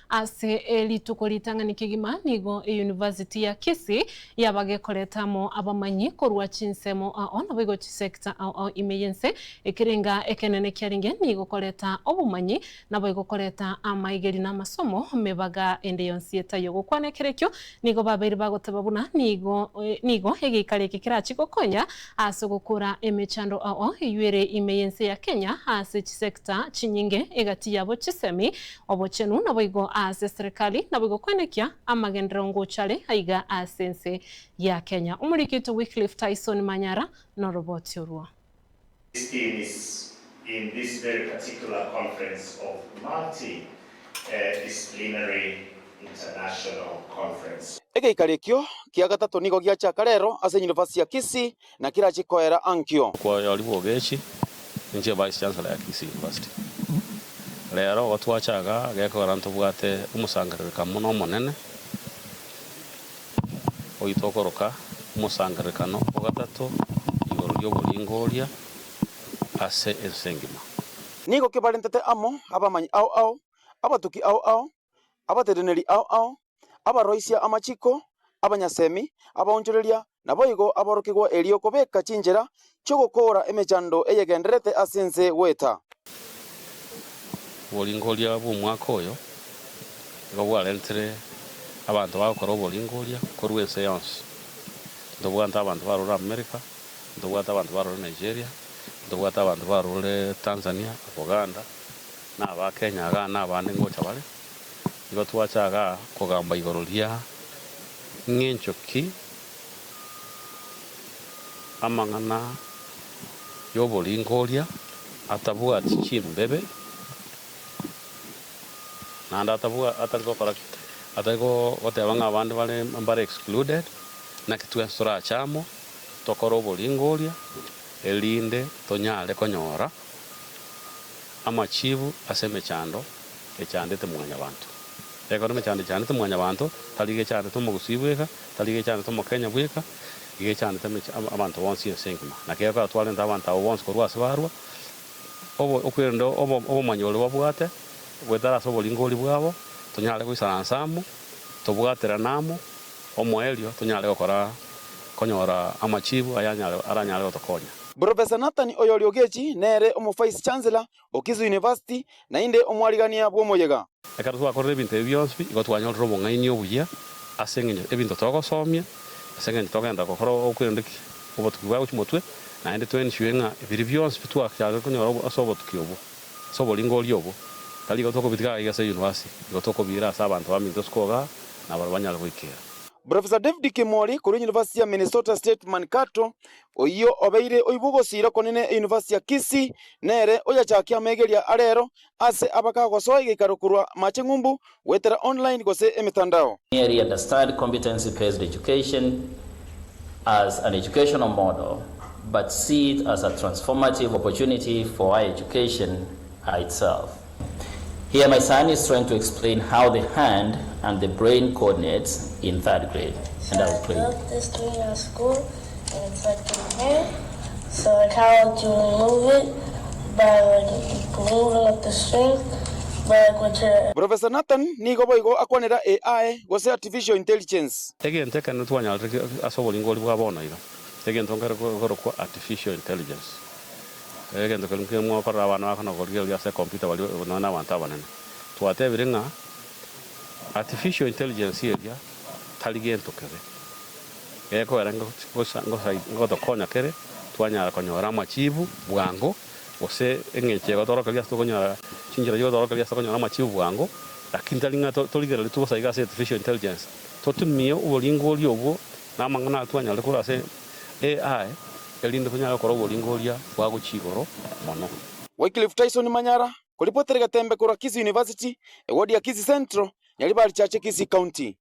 Ase rituko ritang'ani kegima nigo eyunivasiti ya Kisii yabagekoreta amo abamanyi korwa chinsemo ao naboigo chisecta ao ao ime y'ense. Ekerenga ekenene kiarenge nigo koreta obomanyi naboigo koreta amaegeri na amasomo mebaga ende yonsi etaiyo. Gokwana ekerekio nigo babeire bagoteba buna nigo nigo egeikaro eke kerachie gokonya ase ogokora emechando ao eyio ere ime y'ense ya Kenya ase chisecta chinyinge egati yabo chisemi Obochenu naboigo ase eserekari, naboigo kwenekia amagenderero ngocha are aiga ase ense ya Kenya. Omoriki oito Wycliffe Tyson Manyara noroboti orwo. This theme is in this very particular conference of multi disciplinary international conference. Egeikaro ekio kia gatato nigo giachaka rero ase University ya Kisii na kerachie koera ankio. Koyori bw'ogechi, inche Vice Chancellor ya Kisii University. Rero igo twacha iga gekogera ntobwate omosangererekano mono omonene, oyio tokoroka omosangererekano o gatato igoro ri'oboringoria ase ense engima. Nigo kebarentete amo abamanyi ao ao, abatuki ao ao, abateneneri ao ao, abaroisia amachiko, abanyasemi, abaonchoreria, naboigo aborokigwa erio kobeka chinchera chi'ogokoora emechando eyegendererete ase ense goeta. Oboringoria bw'omwaka oyo nigo bwarentire abanto bagokora oboringoria korwa ense yonsi. Ntobwate abanto barure America, ntobwate abanto barure Nigeria, ntobwate abanto barure Tanzania, Uganda, na aba Kenya igaa na abande ngocha bare. Igo twacha igaa kogamba igoro ria ng'encho ki amang'ana y'oboringoria atabwati chimbebe naende atabwa atari gokora ki? Atari goteba ng'a abande bare mbare excluded, naki twensi torache amo tokore oboringoria erinde tonyare konyora amachibu ase emechando echandete mwanyabanto. Ekero emechando echandete mwanyabanto, tari iga echandete omogusii bweka, tari iga echandete omokenya bweka, iga echandete emecha abanto bonsi ense engima. Naki ekero twarente abanto abwo bonsi korwa ase barwa, obo okwerende obo obomanyi boria babwate, goetera ase oboringori bwabo, tonyare goisaransa amo, tobwaterane amo, omoerio tonyare gokora konyora amachibu ayanyare aranyare gotokonya. Professor Nathan Oyori Ogechi nere omo-Vice Chancellor o Kisii University, naende omwarigania bw'omoyega. Ekero twakorire ebinto ebi bionsi, igo twanyorire obong'aini obuya ase engencho ebinto togosomia, ase engencho togenda gokora okwerende ki? Obotuki bwa gochia motwe, naende to ensure ng'a biria bionsi bi twachakire konyora ase obotuki obwo, ase oboringoria obwo, tari igo tokobitiga iga ase university, igo tokobiira ase abanto baminto isiko igaa, nabarabwo banyare goikera. Professor David Kimori korwa University ya Minnesota State Mankato, oyio obeire oibw'ogosiira okonene University ya Kisii, nere oyachakia amegeria arero ase abakagosoa egeikaro korwa mache ng'umbu goetera online gose emetandao. Merely understand competency based education as an educational model but see it as a transformative opportunity for higher education itself. Here my son is trying to explain how the hand and the brain coordinates in third grade and I will play. So I built this thing at school and it's like in here. So like how would you move it by like moving with the string but like with your Professor Nathan nigo boigo akwanera AI gose Artificial Intelligence. Egento ekenene twanyarire ase oboringori bwa bono iga, egento nkere korokwa Artificial Intelligence. Egento keria nki mokorora abana bakona korigereria ase ecomputer baria nonya na abanto abanene. Twatebire ng'a artificial intelligence eria tari gento kebe, gekogera ngotokonya kere twanyara konyora amachibu bwango gose eng'encho egotorokereria ase tokonyora chinchera chigotorokereria ase tokonyora amachibu bwango, lakini tari ng'a torigererie bosa iga ase artificial intelligence. Totumie oboringoria obwo na amang'ana aya twanyarire korwa ase AI. Erinde tonyare gokora oboringoria bwa gochia igoro mono. Wycliffe Tyson Manyara, koripotera egetembe korwa Kisii University, eward ya Kisii Central, Nyaribari Chache, Kisii County.